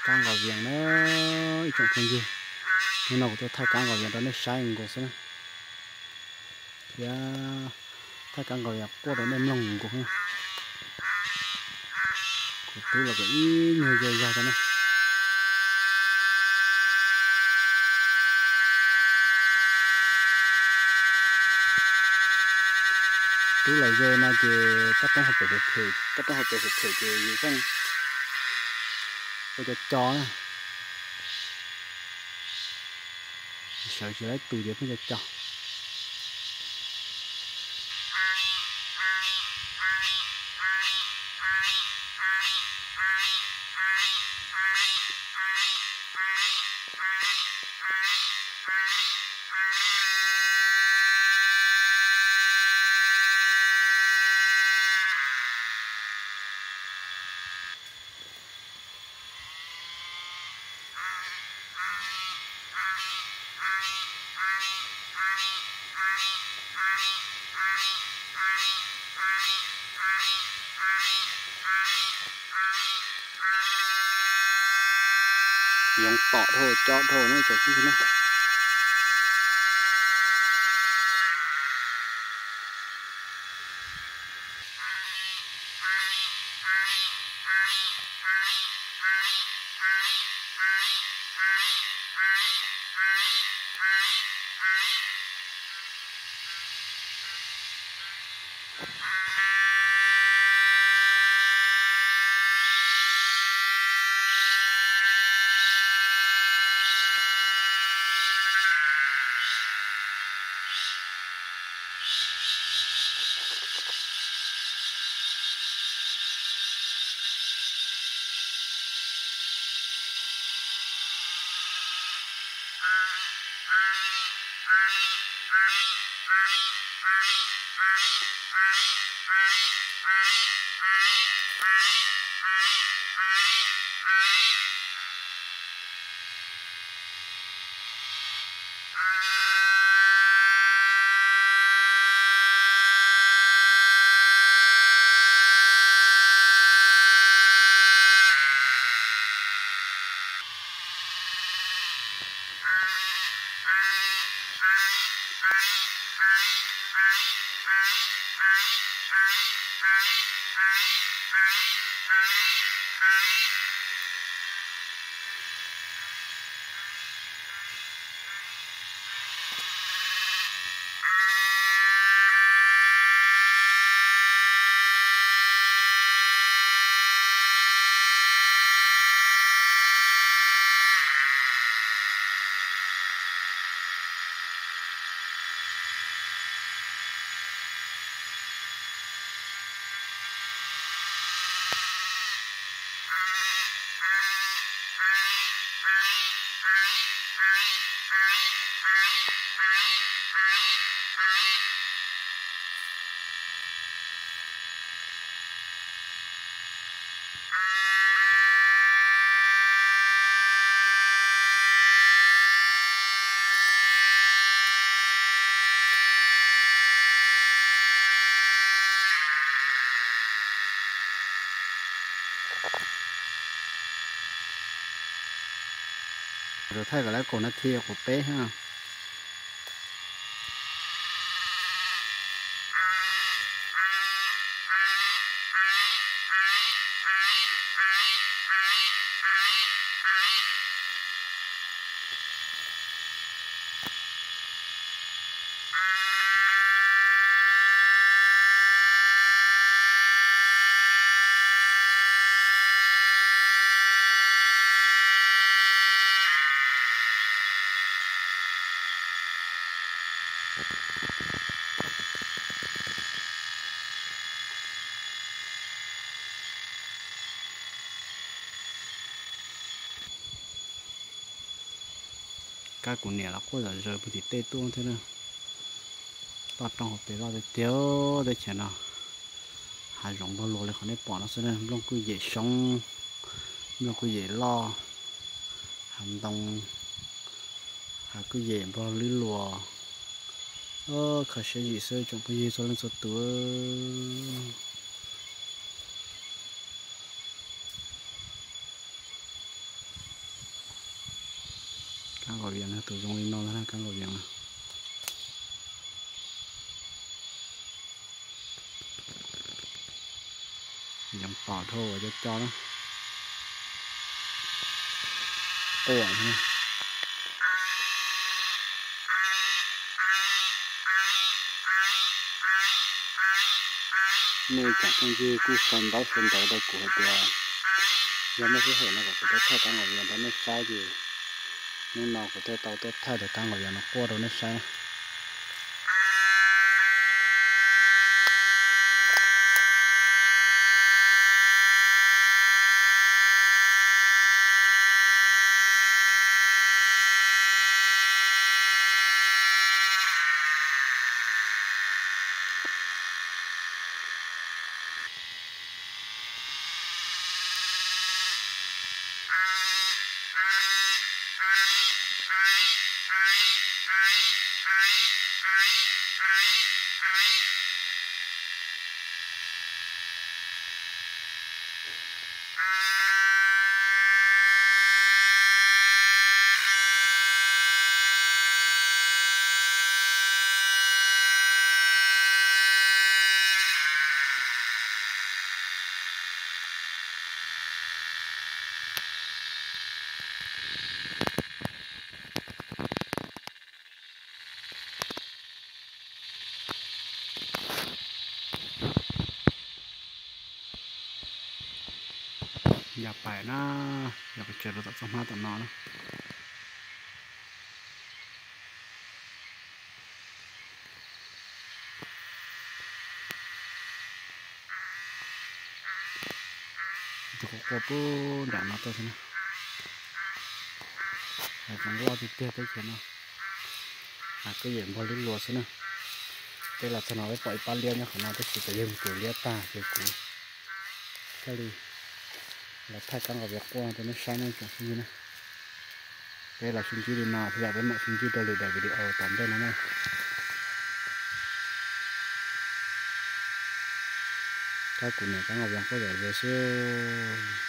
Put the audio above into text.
Kab nqos vias na, ib tsoom phooj ywg, hnub no kuv tuaj thaij kab nqos vias rau nej saib nkaus xwb na, thiab thaij kab nqos vias quaj rau nej mloog nkaus na. Kuv tub los kuj ib nyuag yau zog rau na. Tub los ze no ces kab roob hauv pes phem, kab roob hauv pes phem phem ces yus yeej ua co co na. Sawv tsis tau ib tug ces pheej co co. Yoov tom dhau cov dhau no tsoom phooj ywg na. Rau thaij kom lawv kaum nas this, kaum peb thiab. Kab kuv niam los quaj zom zaws puag tim tej tuaj thiab na. Toj roob hauv pes loj tiag tiag teb chaws no. Hav zoov npog luas li qhov nej pom no xwb na, nplooj kuj yem soob, nplooj kuj yem loj, hav ntoo, hav kuj yem npog lwb luas. Kho siab zim xwb tsoom phooj ywg txhua leej txhua tus. Kab nqaum vias tus zoo li no ntag na, kab nqaum vias. Yoov tom dhau uas co co na. Quaj. Nej tsoom phooj ywg kuj sau ntaub sau ntawv rau kuv hais tias yog muaj sij hawm no kom kuv tuaj thaij kab nqaum vias rau nej saib ces hnub no kuv thiaj tau tuaj thaij tus kab nqaum vias no quaj rau nej saib na. Yog pais na, yog pes tsawg rau tom txoj hmab tom no na. Tus quaj quaj pub nram no tuaj xwb na. Hais tseem loj tiag tiag teb chaws no. Hais kuj yam npog lub luas xwb na. Peb los txog no peb pom ib pab liab nyob qhov no tab sis peb yog mus tus liab tag ces kuv thiaj li los thaij kab nqaum vias quaj rau nej saib na tsoom phooj ywg na. Peb los sib ntsib li no thiab yog peb mam sib ntsib rau lwm daim video tom ntej no na. Kab kuv niam kab nqaum vias quaj zom zaws xwb.